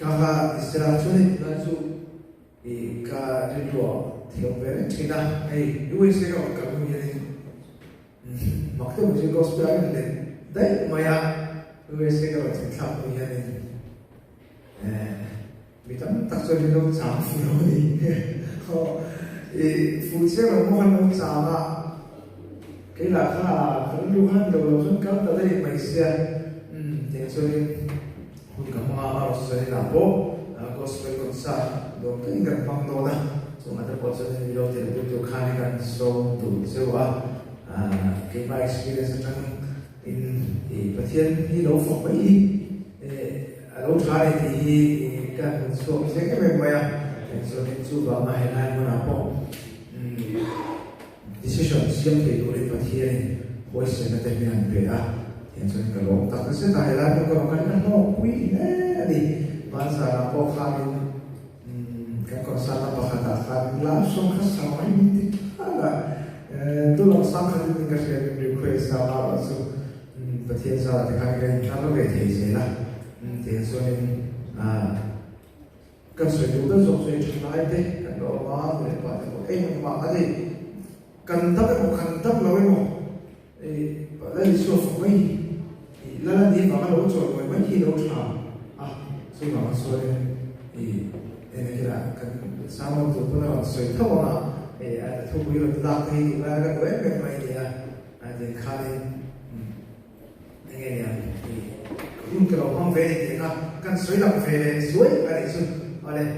Ka kha Israel chuan hei tunlai chu i ka rilruah thil awm ve reng thin a, hei USA ka rawn kal hnu hianin mak deuh mai chu gospel a rawn let daih mai a, USA ka rawn thlen thlak hnu hianin mi tam tak chuan min lo chang fu lo a ni. I fu chiang lo pawh khan lo chang a, kei lah kha ka rilru khan lo lo chuan kal ta daih mai sia, tiang chuanin. Hun ka hmang a, amaherawhchu chuan inah pawh Gospel concert nuam takin kan hmang dawn a, chungah te pawh chuan in lo tel pui tur khan kan sawm duh cheu a, keimah experience atang in Pathian hi lo fak mai hi a lo tha a ni tih hi ka hmu chhuak chiang em em mai a, chuanin chuvanga helai hmunah pawh Decision siam thei turin Pathianin huaisena te min han pe a, tiang chuan ka lawm tak zet a, helai hmun ka rawn kal hi ka hlawkpui hle a ni. Hmanzanah pawh khanin kan concert na pakhatah khan live song kha sa mai min ti thlak a, tu lam sang khatin min ka hria min request a, amah erawh chu Pathian zarah te khan ka inthar ve thei zel a, tiang chuanin Kan sawi duh ber zawk chu hei thalai te kan lo awm a, nu leh pa te pawh engmah a ni. Kan dam emaw kan dam lo emaw hei Lal Isua fak mai hi ih Lal a ni vanga lo chawi mawi mai hi lo tha a, chuvangah chuanin ih engakila kan sermon tur pawn a rawn sawi tho ang a, hei a thupui rawn lak te hi tunlai a ka duh em em mai a ni a, a tiang khanin. Enge nia i hun ka lo hmang ve ni tih kha kan sawi lang ve leh zuai a nih chu. Awle.